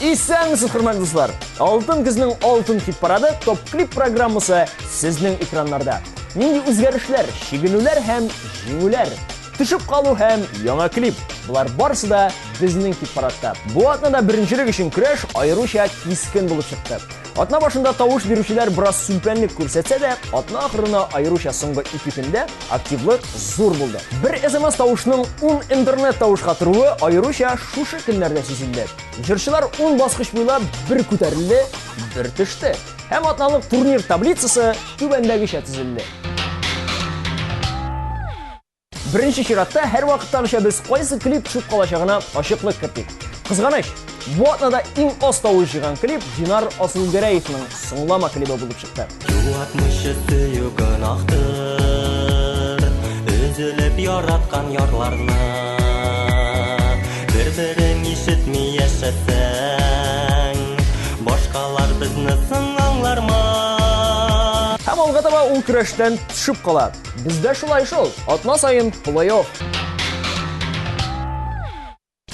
Исәнмесез, хөрмәтле дуслар! Алтын көзнең алтын хит парады топ-клип программасы сезнең экраннарда. Нинди үзгәрешләр, чигенүләр һәм җиңүләр, төшеп калу һәм яңа клип. Болар барысы да безнең хит парадта. Бу атнада беренчелек өчен көрәш аеруча кискен булып чыкты. Атна башында тавыш бирүчеләр бераз сүлпәнлек күрсәтсә дә, атна ахырына аеруча соңгы ике көндә активлык зур булды. Бер SMS тавышның 10 интернет тавышка торуы аеруча шушы көннәрдә сизелде. Җырчылар 10 баскыч буйлап бер күтәрелде, бер төште. Һәм атналык турнир таблицасы түбәндәгечә төзелде. Беренче чиратта һәрвакыттагыча без кайсы клип төшеп калачагына ачыклык кертик. Кызганыч, бу атнада иң аз тавыш җыйган клип Динар Асылгәрәевның Соңлама клибы булып чыкты. Юатмыйча сөю гөнаһтыр, өзелеп яраткан ярларны. Бер-берең ишетми яшәсәң, башкалар безне соң аңлармы? Һәм алга таба ул көрәштән төшеп кала. Бездә шулай шул, атна саен плей-офф.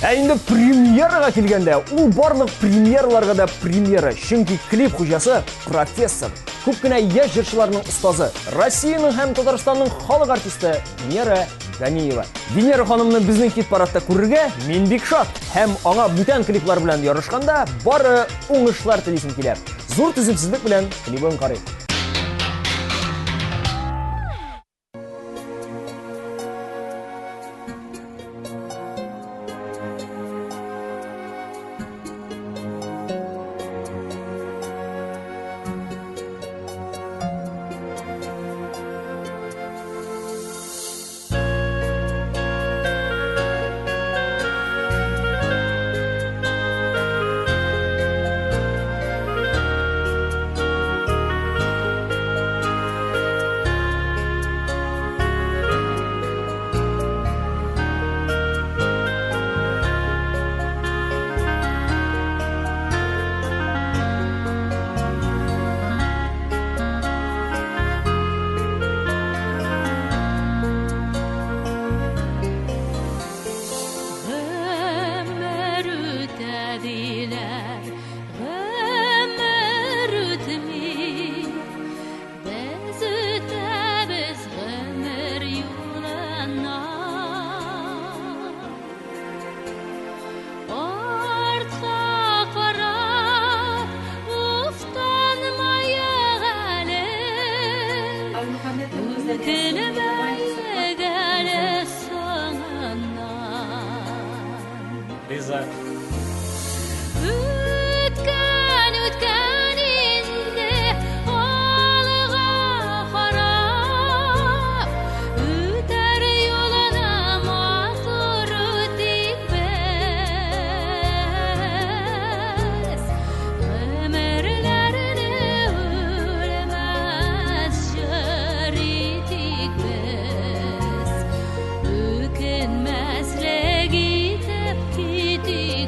Ә инде премьерага килгәндә, ул барлык премьераларга да премьера, чөнки клип хуҗасы профессор, күп кенә яшь җырчыларның остазы, Россиянең һәм Татарстанның халык артисты Венера Ганиева. Венера ханымны безнең хит-парадта күрергә мин бик шат һәм аңа бүтән клиплар белән ярышканда бары уңышлар телисем килә. Зур түземсезлек белән клибын карыйк. Гомер үтә диләр, гомер үтми. Без үтәбез гомер юлыннан. Артка карап, уфтанмаек әле. Үкенмәек әле соңыннан. Риза. Үткән, үткән инде алга карап, үтәр юлны матур үтик без. Гомерләрне үлмәс җыр итик без. Үкенмәслек итеп китик.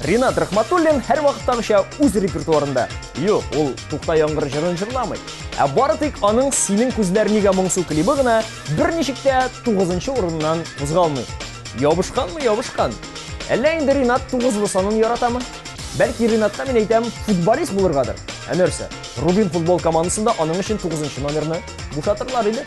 Ринат Рахматуллин һәрвакыттагыча үз репертуарында. Юк, ул Тукта яңгыр җырын җырламый. Ә бары тик аның Синең күзләр нигә моңсу клибы гына берничек тә 9 урыннан кузгалмый. Ябышканмы, ябышкан. Әллә инде Ринат тугызлы санын яратамы? Бәлки Ринатка мин әйтәм, футболист булыргадыр. Ә нәрсә? Рубин футбол командасында аның өчен 9 номерны бушатырлар иде.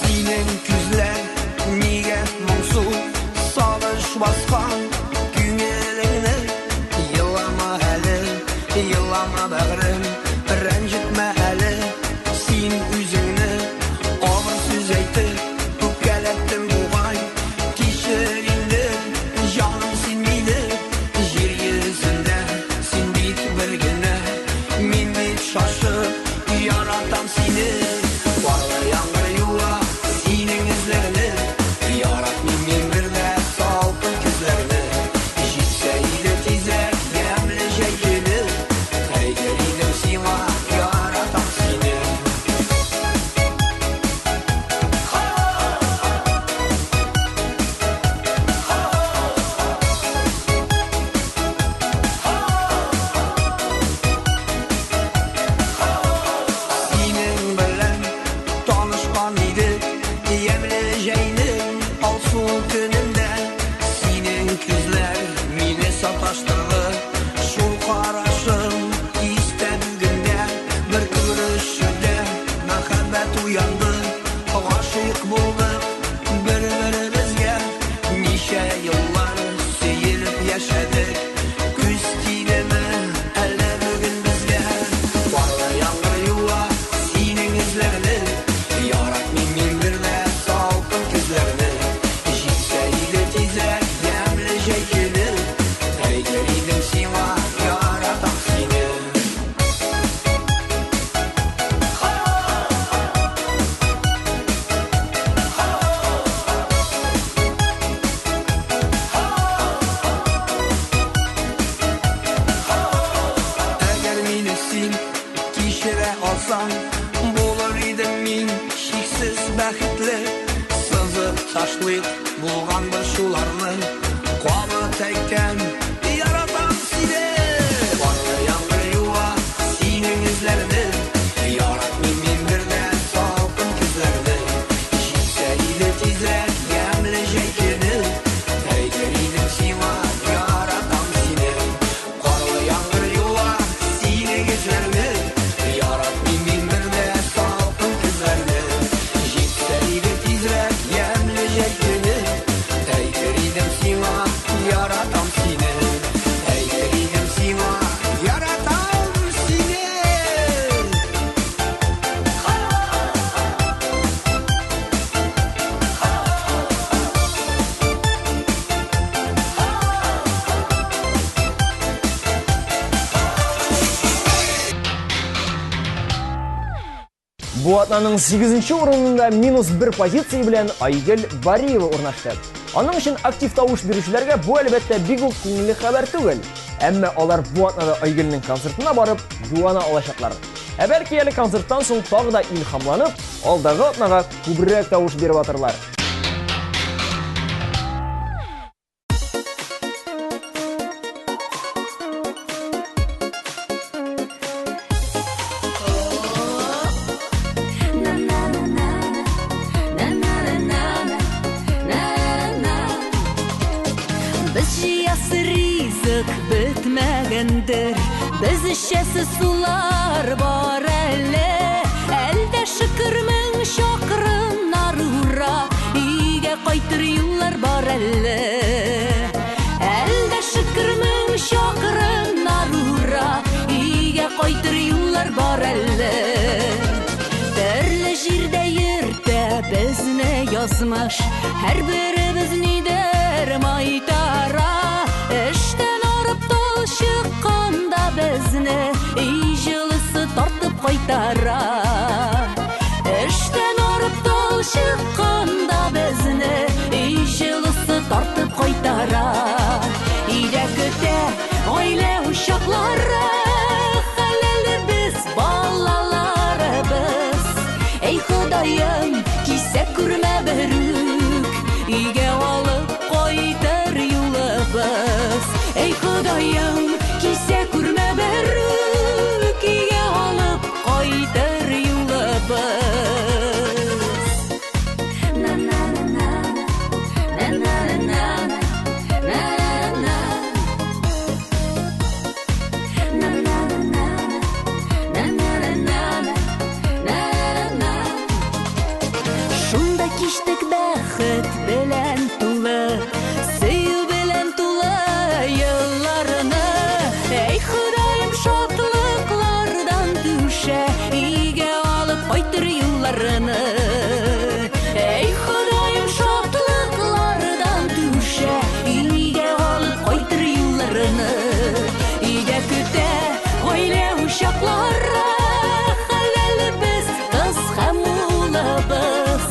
Синең күзләр нигә моңсу, сагыш баскан күңелеңне? Елама әле, елама бәгърем, рәнҗетмә әле син үзеңне. Авыр сүз әйтеп, үпкәләттем бугай, кичер инде, җаным, син мине. Җир йөзендә син бит бер генә, мин бит шашып яратам сине. Карлы яңгыр юа синең эзләрне, яратмыйм мин бер дә салкын көзләрне. Җитсә иде тизрәк ямьле җәй көне, әйтер идем сиңа яратам сине. Синең белән танышкан идек ямьле җәйнең алсу көнендә. Синең күзләр мине саташтырды, шул карашың истә бүген дә. Бер күрешүдә мәхәббәт уянды, гашыйк булдык бер-беребезгә. Ничә еллар сөелеп яшәдек, күз тидеме әллә бүген безгә? Карлы яңгыр юа синең эзләрне, яратмыйм мин бер дә салкын көзләрне. Җитсә иде тизрәк ямьле җәй көне, әйтер идем сиңа яратам сине. Әгәр мине син кичерә алсаң, булыр идем мин чиксез бәхетле. Сызып ташлыйк булган борчуларны, кабат әйтәм, яратам сине. Карлы яңгыр юа синең эзләрне, яратмыйм мин бер дә салкын көзләрне. Җитсә иде тизрәк ямьле җәй көне, әйтер идем сиңа яратам сине. Карлы яңгыр юа синең эзләрне, яратмыйм мин бер дә салкын көзләрне. Җитсә иде тизрәк ямьле җәй көне, әйтер идем сиңа яратам сине. Әйтер идем сиңа яратам сине. Бу атнаның 8 урынында минус 1 позиция белән Айгөл Бариева урнашты. Аның өчен актив тавыш бирүчеләргә бу әлбәттә бик үк күңелле хәбәр түгел. Әмма алар бу атнада Айгөлнең концертына барып юана алачаклар. Ә бәлки әле концерттан соң тагы да илһамланып, алдагы атнага күбрәк тавыш биреп атырлар. Без җыясы ризык бетмәгәндер, без эчәсе сулар бар әле. Әлдә шөкер мең чакрымнар ура, өйгә кайтыр юллар бар әле. Әлдә шөкер мең чакрымнар ура, өйгә кайтыр юллар бар әле. Төрле җирдә йөртә безне язмыш, һәрберебез нидер майтара. безне өй җылысы тартып кайтара. Эштән арып талчыкканда безне өй җылысы тартып кайтара. Өйдә көтә гаилә учаклары, хәләлебез, балаларыбыз. Эй, Ходаем, кисә күрмә берүк, өйгә алып кайтыр юлыбыз. Эй, Ходаем, кисә күрмә берүк, өйгә алып кайтыр юлыбыз. На-на-на-на, на-на-на-на, на-на. На-на-на-на, на-на-на-на, на-на. Шунда кичтек бәхет белән тулы, сөю белән тулы елларны. Эй, Ходаем, шатлыклардан түшә, өйгә алып кайтыр юлларны. Эй, Ходаем, шатлыклардан түшә, өйгә алып кайтыр юлларны. Өйдә көтә гаилә учаклары, хәләлебез, кыз һәм улыбыз.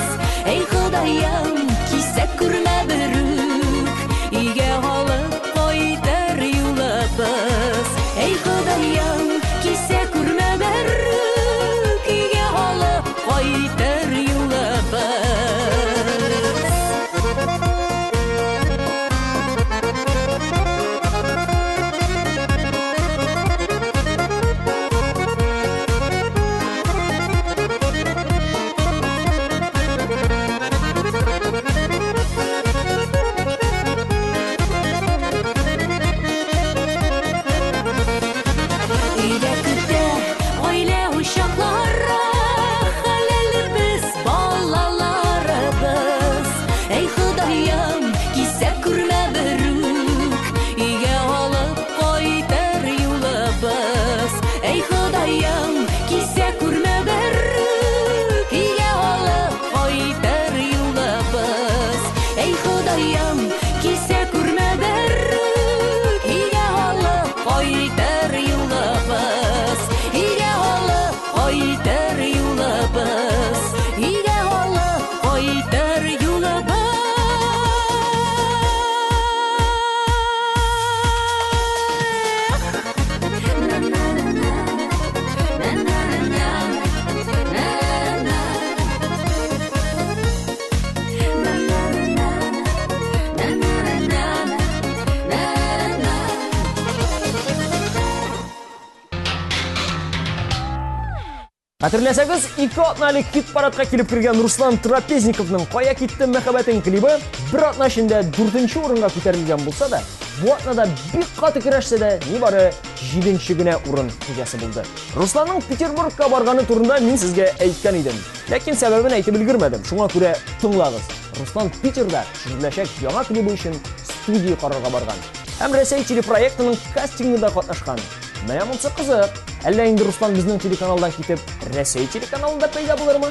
Эй, Ходаем, кисә күрмә берүк, өйгә алып кайтыр юлыбыз. Эй, Ходаем, кисә күрмә берүк, өйгә алып кайтыр юлыбыз. Өйдә көтә гаилә учаклары, хәләлебез, балаларыбыз. Эй, Ходаем, кисә күрмә берүк, өйгә алып кайтыр юлыбыз. Эй, Ходаем, кисә күрмә берүк, өйгә алып кайтыр юлыбыз. Эй, Ходаем, кисә күрмә берүк, өйгә алып кайтыр юлыбыз. Өйгә алып кайтыр юлыбыз. Өйгә алып кайтыр юлыбыз. На-на-на-на, на-на-на-на, на-на. На-на-на-на, на-на-на-на, на-на. Хәтерләсәгез, 2 атна элек хит-парадка килеп кергән Руслан Трапезниковның «Кая китте мәхәббәтең» клибы бер атна эчендә 4-нче урынга күтәрелгән булса да, бу атнада бик каты көрәшсә дә, нибары 7-нче генә урын хуҗасы булды. Русланның Петербургка барганы турында мин сезгә әйткән идем. Ләкин сәбәбен әйтеп өлгермәдем. Шуңа күрә тыңлагыз. Руслан Питерда төшереләчәк яңа клибы өчен студия карарга барган. Һәм Рәсәй телепроектының кастингында катнашкан. Менә монысы кызык. Әллә инде Руслан безнең телеканалдан китеп, Рәсәй телеканалында пәйда булырмы?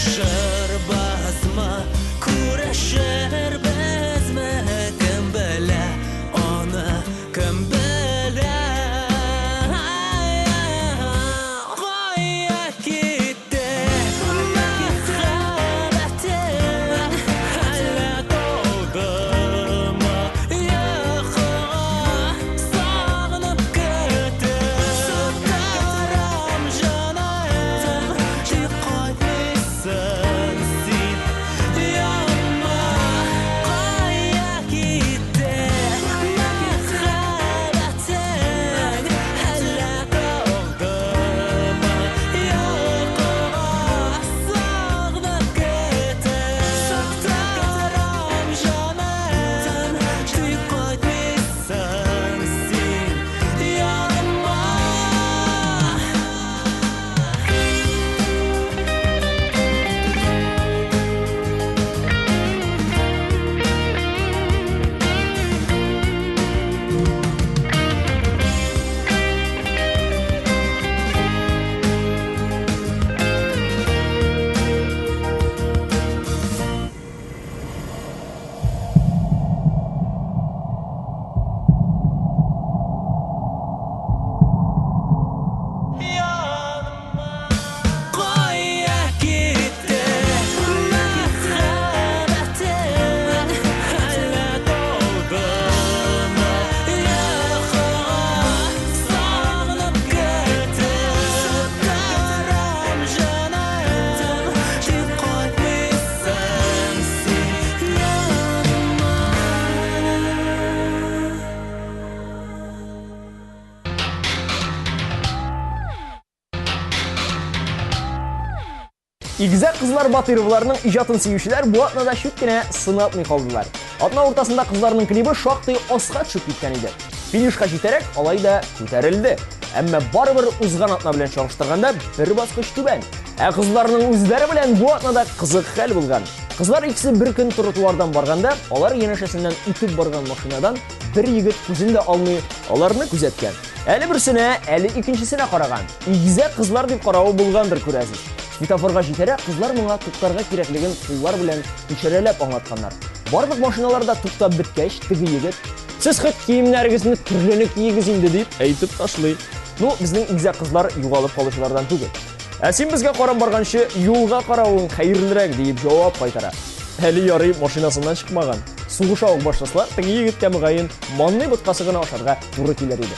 Очрашырбызмы, күрешербезме, кем белә аны, кем белә. Кая китте мәхәббәтем, әллә талдымы йокыга, сагынып көтеп торам, җаным, тик кайтмыйсың син яныма. Кая китте мәхәббәтең, әллә талдымы йокыга, сагынып көтеп торам, җаным, тик кайтмыйсың син яныма. Кая китте мәхәббәтең, әллә талдымы йокыга, сагынып көтеп торам, җаным, тик кайтмыйсың син яныма. Игезәк кызлар Батыровларның иҗатын сөючеләр бу атнада чүт кенә сынатмый калдылар. Атна уртасында кызларның клибы шактый аска төшеп киткән иде. Финишка җитәрәк алай да күтәрелде. Әмма барыбер узган атна белән чагыштырганда бер баскыч түбән. Ә кызларның үзләре белән бу атнада кызык хәл булган. Кызлар икесе бер көн тротуардан барганда, алар янәшәсеннән үтеп барган машинадан бер егет күзен дә алмый аларны күзәткән. Әле берсенә, әле икенчесенә караган. Игезәк кызлар дип каравы булгандыр, күрәсез. Светофорга җитәрәк кызлар моңа туктарга кирәклеген куллар белән ишарәләп аңлатканнар. Барлык машиналар да туктап беткәч, теге егет: "Сез хет киемнәрегезне төрләне киегез инде", дип әйтеп ташлый. Ну, безнең игезәк кызлар югалып калучылардан түгел. "Ә син безгә карап барганчы, юлга каравың хәерлерәк", дип җавап кайтара. Әле ярый машинасыннан чыкмаган. Сугыша ук башласалар, теге егеткә мөгаен манный боткасы гына ашарга туры килер иде.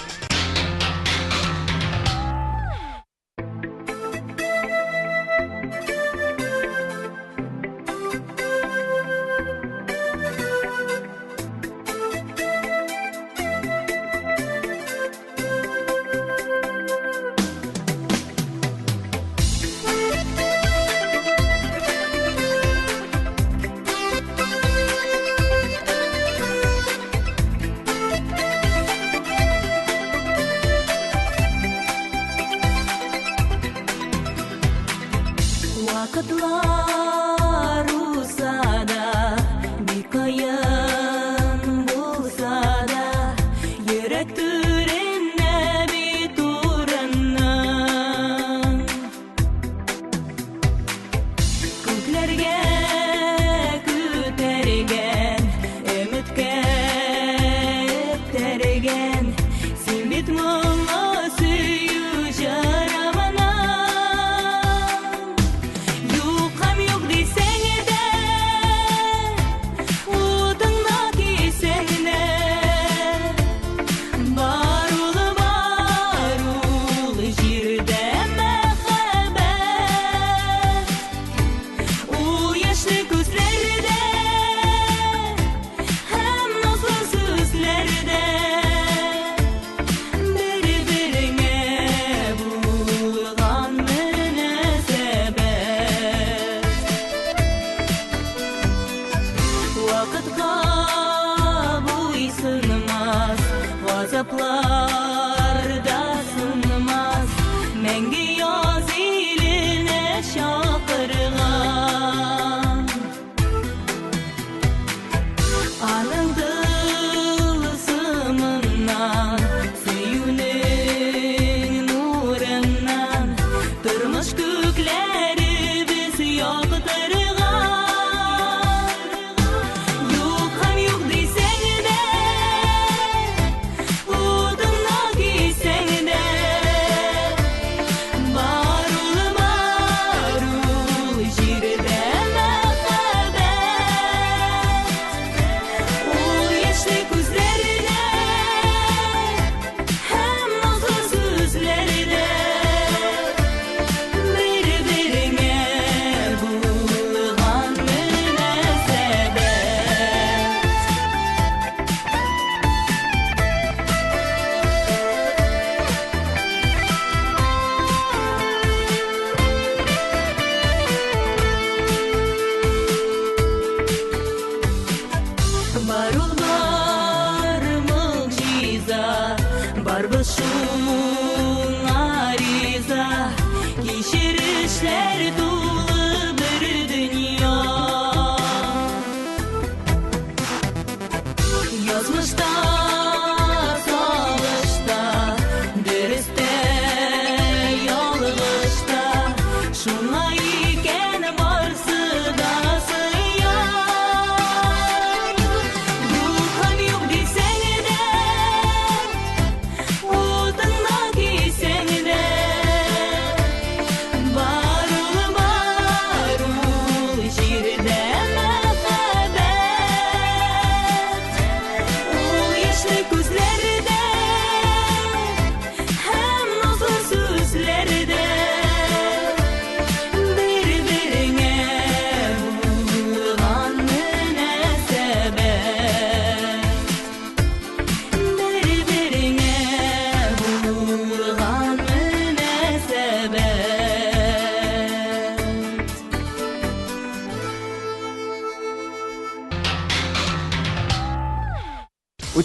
Вакытлар узса да, бик кыен булса да, йөрәк түренә бит урының. Күкләргә күтәргән, өметкә этәргән, син бит моңлы сөю җырымның. Юк һәм юк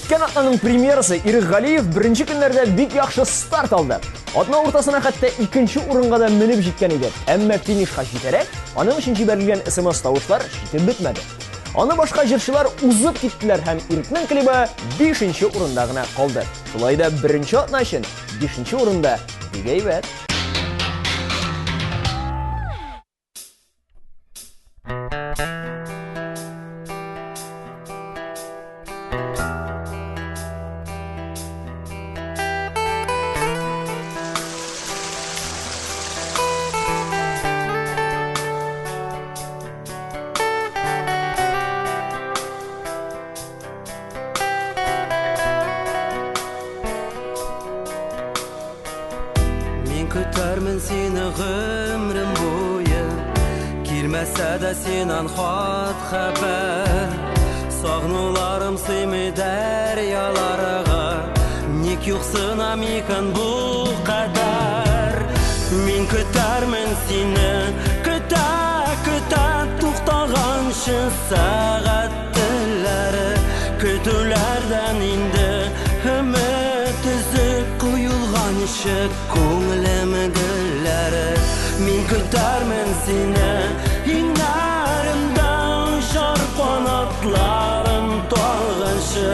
Үткән атнаның премьерасы Ирек Галиев беренче көннәрдә бик яхшы старт алды. Атна уртасына хәтта икенче урынга да менеп җиткән иде. Әмма финишка җитәрәк, аның өчен җибәрелгән смс тавышлар җитеп бетмәде. Аны башка җырчылар узып киттеләр һәм Ирекнең клибы бишенче урында гына калды. Шулай да беренче атна өчен бишенче урында бик әйбәт. Мин көтәрмен сине гомерем буе, Килмәсә дә синнән хат хәбәр. Сагынуларым сыймый дәрьяларга, Ник юксынам икән бу кадәр? Мин көтәрмен сине, көтә, көтә, туктаганчы сәгать телләре. Көтүләрдән инде өмет өзеп куелганчы күңелем гөлләре. Мин көтәрмен сине, иңнәремдә очар канатларым талганчы,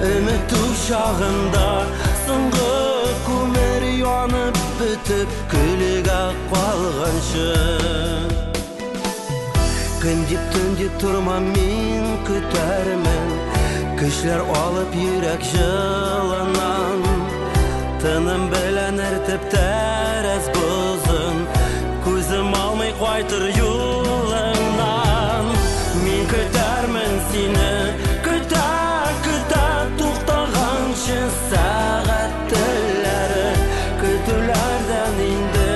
өмет учагында соңгы күмер янып бетеп көлгә калганчы. Көн дип, төн дип тормам, мин көтәрмен, Көчләр алып йөрәк җылынан, Тыным белән әртеп тәрәз бозын, Күзем алмый кайтыр юлыңнан. Мин көтәрмен сине, көтә, көтә, туктаганчы сәгать телләре. Көтүләрдән инде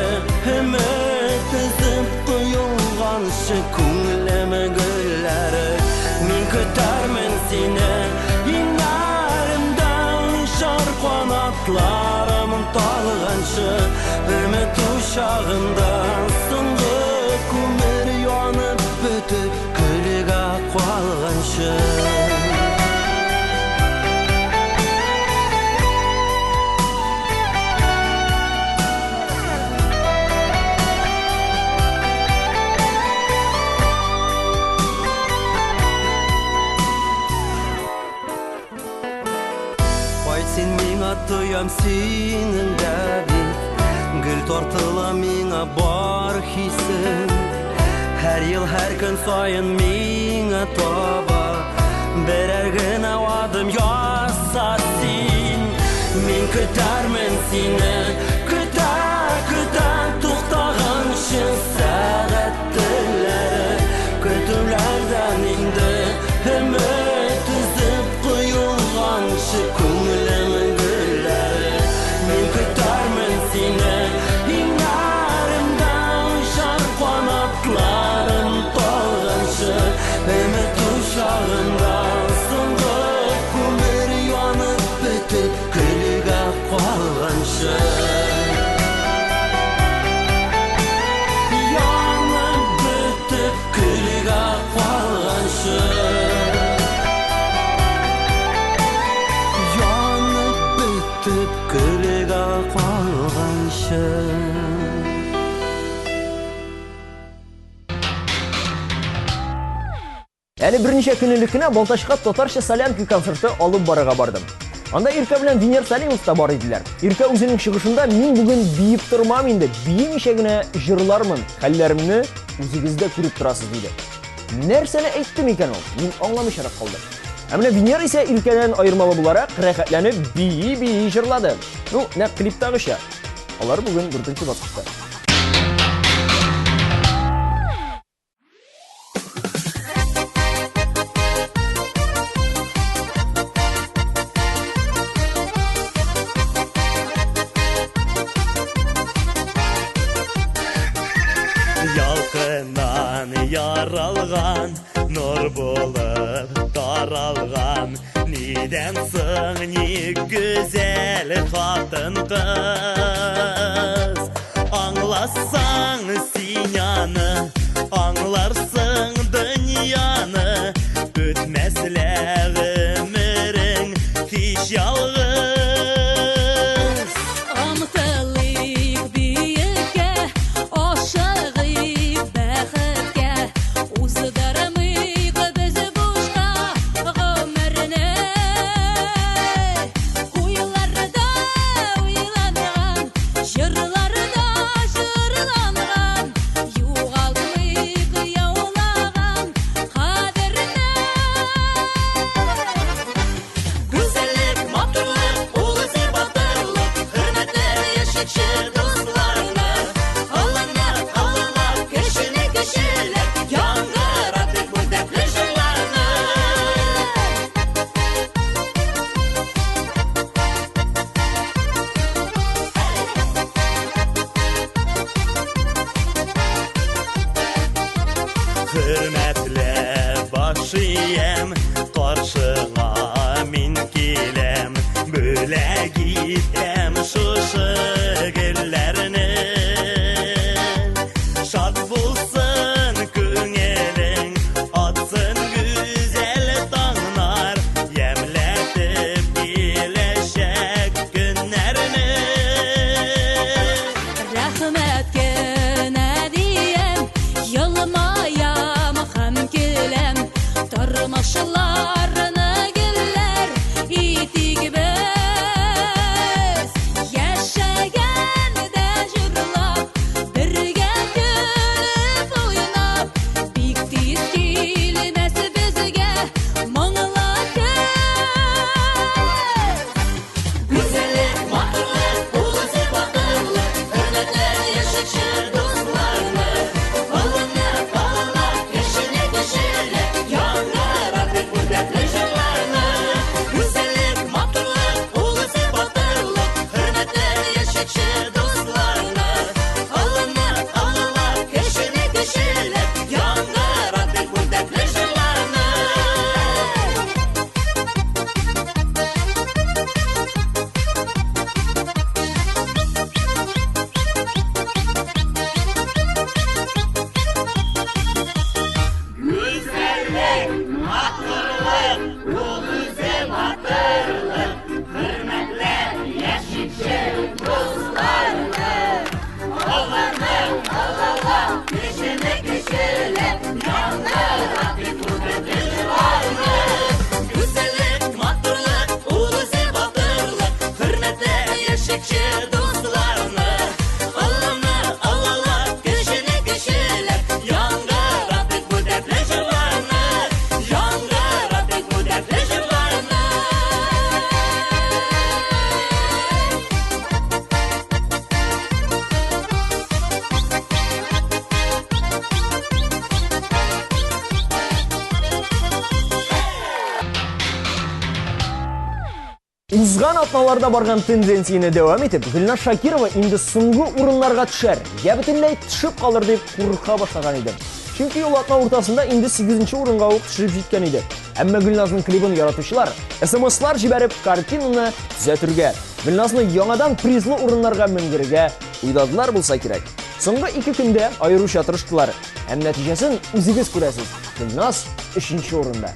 өмет өзеп коелганчы күңелем гөлләре. Мин көтәрмен сине, иңнәремдә очар канатларым талганчы, өмет учагында соңгы күмер янып бетеп көлгә калганчы. Кайт син миңа, тоям синең дә бит, Гөл тартыла миңа бар хисем. Һәр ел, һәр көн саен миңа таба берәр генә адым яса син. Мин көтәрмен сине, көтә, көтә, туктаганчы сәгать телләре. Көтүләрдән инде өмет өзеп коелганчы күңелем гөлләре. Мин көтәрмен сине, иңнәремдә очар канатларым талганчы, өмет учагында соңгы күмер янып бетеп көлгә калганчы. Янып бетеп көлгә калганчы. Янып бетеп көлгә калганчы. Әле берничә көн элек кенә Балтачка татарча солянка концерты алып барырга бардым. Анда Иркә белән Венер Сәлимов та бар иделәр. Иркә үзенең чыгышында мин бүген биеп тормам инде, биемичә генә җырлармын, хәлләремне үзегез дә күреп торасыз диде. Нәрсәне әйтте микән ул? Мин аңламыйчарак калдым. Ә менә Венер исә Иркәдән аермалы буларак рәхәтләнеп бии-бии җырлады. Ну, нәкъ клиптагыча. Алар бүген дүртенче баскычта. Ялкыннан яралган, нур булып таралган, Нидән соң ни гүзәл хатын-кыз? Аңласаң син аны, аңларсың дөньяны, Үтмәс лә гомерең Баш иям, каршыңа мин киләм, бүләк итәм шушы гөлләрне. Шат булсын күңелең, атсын гүзәл таңнар, ямьләтеп киләчәк көннәрне. Рәхмәт кенә диям, елмаям һәм көләм. Тормышларны гөлләр итик без. Яшәгәндә җырлап, бергә көлеп уйнап, бик тиз килмәс безгә моңлы көз. Гүзәллек, матурлык, ул үзе батырлык, хөрмәтле яшәүче дусларны. Алына, алына, кешене кешелек, яңгыратып күркәмле җырларны. Гүзәллек, матурлык, ул үзе батырлык, хөрмәтле яшәүче дусларны. Алына, алына, кешене кешелек, яңгыратып күркәмле җырларны. Гүзәллек, матурлык, ул үзе батырлык, хөрмәтле яшәүче дусларны. Алланы, аллала, кешене кешелек, яңгыратып бу дәртле җырларны, яңгыратып бу дәртле җырларны. Узган атналарда барган тенденцияне дәвам итеп, Гөлназ Шакирова инде соңгы урыннарга төшәр, я бөтенләй төшеп калыр дип курка башлаган иде. Чөнки ул атна уртасында инде 8 урынга ук төшеп җиткән иде. Әмма Гөлназның клибын яратучылар СМСлар җибәреп картинаны төзәтергә, Гөлназны яңадан призлы урыннарга менгерергә уйладылар булса кирәк. Соңгы 2 көндә аеруча тырыштылар. Һәм нәтиҗәсен үзегез күрәсез. Гөлназ 3 урында.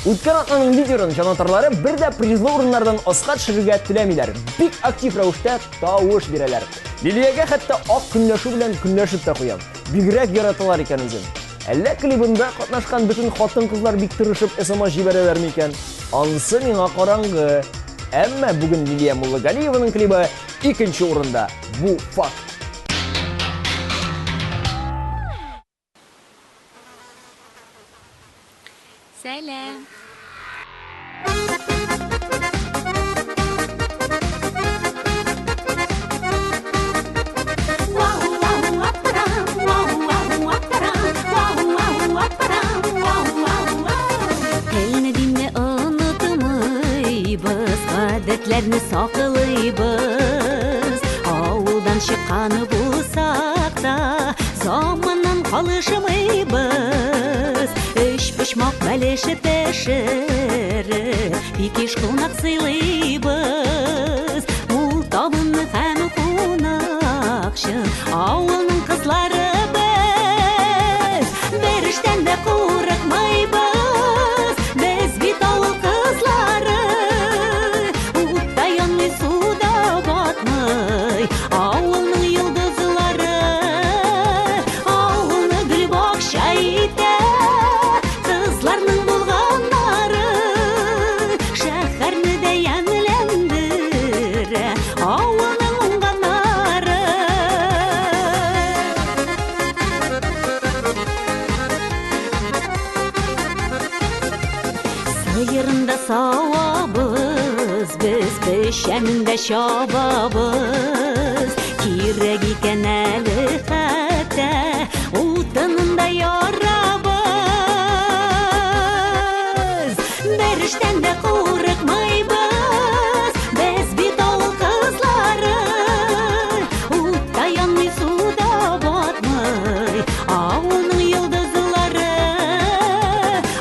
Үткән атнаның лидерын җанатарлары бер дә призлы урыннардан аска төшерергә теләмиләр. Бик актив рәвештә тавыш бирәләр. Лилиягә хәтта ак көнләшү белән көнләшеп тә куям. Бигрәк яраталар икән үзен. Әллә клибында катнашкан бөтен хатын-кызлар бик тырышып смс җибәрәләр микән? Анысы миңа караңгы. Әмма бүген Лилия Муллагалиеваның клибы икенче урында. Бу факт. Сәлам. Телне динне онытмыйбыз, гадәтләрне саклыйбыз. Авылдан чыккан булсак та, заманнан калышмыйбыз. Өч почмак бәлеше пешереп, бик еш кунак сыйлыйбыз. Мул табынны һәм кунакчыл авылның кызлары без. Бер эштән дә курыкмыйбыз, без бит авыл кызлары. Утта янмый, суда батмый, авылның йолдызлары. Авылны гөл бакча итә, кызларның булганнары. Шәһәрне дә ямьләндерә, авылның уңганнары. Сыерын да савабыз, без печәнен дә чабабыз. Кирәк икән әле хәтта утынын да ярабыз. Бер эштән дә курыкмыйбыз, без бит авыл кызлары. Утта янмый, суда батмый, авылның йолдызлары.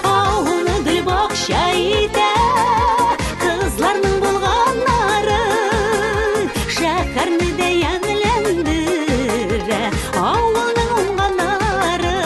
Авылны гөл бакча итә, кызларның булганнары. Шәһәрне дә ямьләндерә, авылның уңганнары.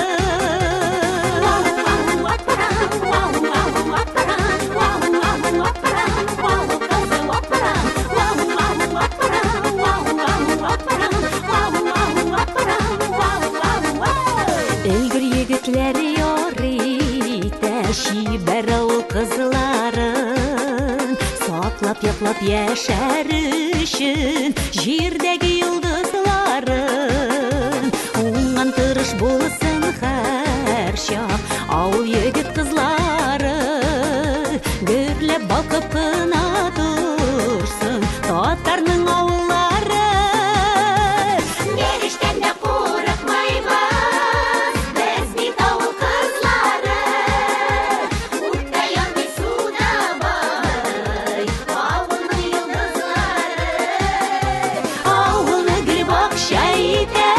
Өлгер егетләр ярый итә чибәр авыл кызларын. Саклап, яклап яшәр өчен җирдәге йолдызларын. Уңган тырыш булсын һәрчак авыл егет кызлары. Гөрләп балкып кына торсын татарның авыллары. Бер эштән дә курыкмыйбыз, без бит авыл кызлары. Утта янмый, суда батмый, авылның йолдызлары. Авылны гөл бакча итә,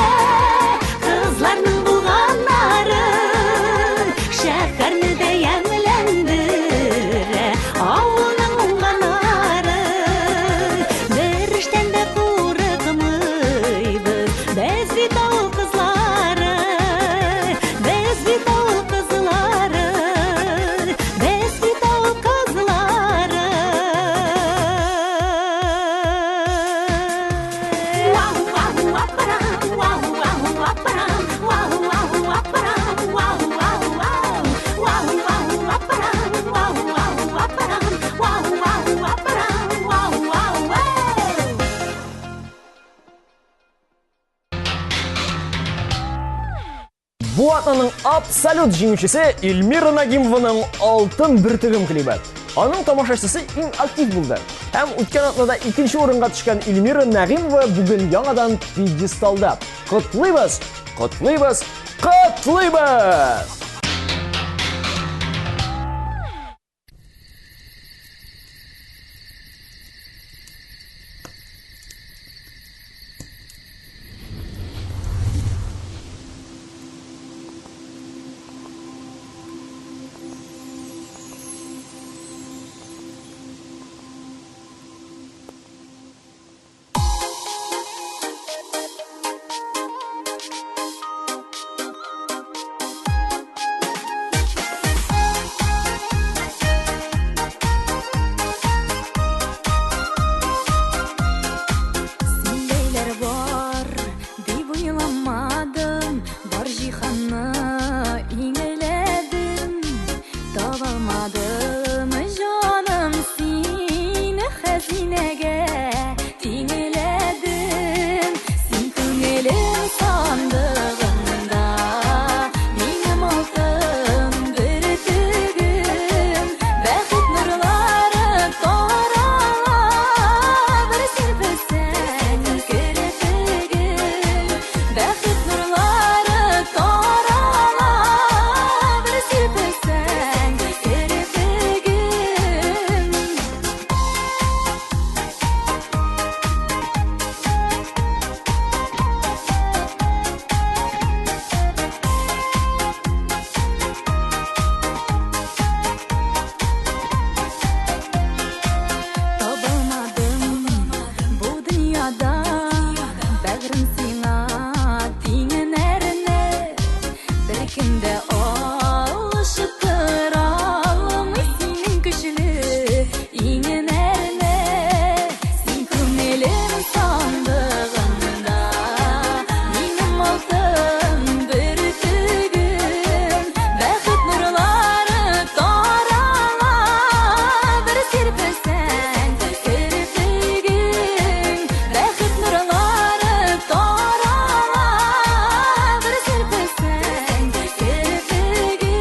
кызларның булганнары. Шәһәрне дә ямьләндерә, авылның уңганнары. Бер эштән дә курыкмыйбыз, без бит авыл кызлары. Без бит авыл кызлары, без бит авыл кызлары. Бу атнаның абсолют җиңүчесе Эльмира Нагимованың Алтын бөртегем клибы. Аның тамашачысы иң актив булды. Һәм үткән атнада икенче урынга төшкән Эльмира Нагимова бүген яңадан пьедесталда. Котлыйбыз, котлыйбыз, котлыйбыз! Табалмадым, җаным, сине хәзинәгә тиңләдем. Син күңелем сандыгында минем алтын бөртегем. Бәхет нурлары тарала, бер сирпесәң керфегең. Бәхет нурлары тарала, бер сирпесәң керфегең. Табылмадым бу дөньяда бәгърем сиңа тиңнәрне. Беркем дә алыштыра алмый синең көчле иңнәрне. Син күңелем сандыгында минем алтын бөртегем. Бәхет нурлары тарала, бер сирпесәң керфегең. Бәхет нурлары тарала, бер сирпесәң керфегең.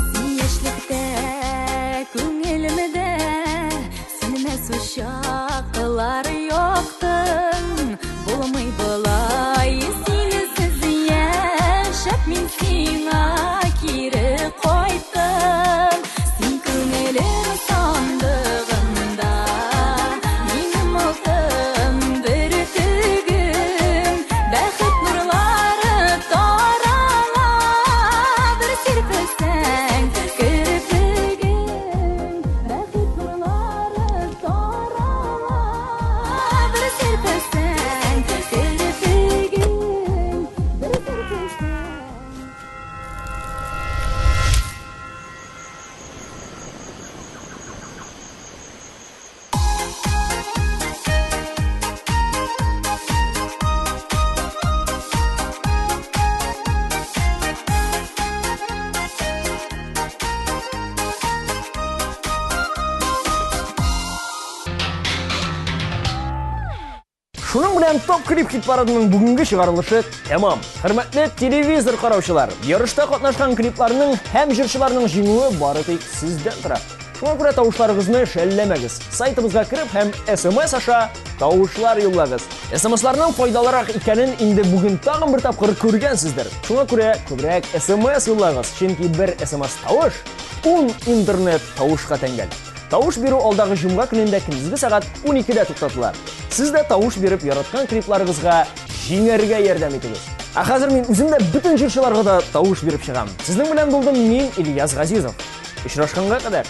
Син яшьлектә күңелемдә сүнмәс учаклар яктың. Булмый болай синсез яшәп, мин сиңа кире кайттым. Син күңелем сандыгында минем алтын бөртегем. Бәхет нурлары тарала, бер сирпесәң керфегең. Бәхет нурлары тарала, бер сирпесәң керфегең. Бер сирпесәң. Шуның белән Топ клип хит парадының бүгенге чыгарылышы тәмам. Хөрмәтле телевизор караучылар, ярышта катнашкан клипларның һәм җырчыларның җиңүе бары тик сездән тора. Шуңа күрә тавышларыгызны шәлләмәгез. Сайтыбызга кереп һәм SMS аша тавышлар юллагыз. SMS-ларның файдалырак икәнен инде бүген тагын бер тапкыр күргәнсездер. Шуңа күрә күбрәк SMS юллагыз, чөнки бер SMS тавыш 10 интернет тавышка тәңгәл. Тавыш бирү алдагы җомга көнендә көндезге сәгать 12-дә туктатыла. Сез дә тавыш биреп яраткан клипларыгызга җиңәргә ярдәм итегез. Ә хәзер мин үзем дә бөтен җырчыларга да тавыш биреп чыгам. Сезнең белән булдым мин, Ильяс Газизов. Очрашканга кадәр.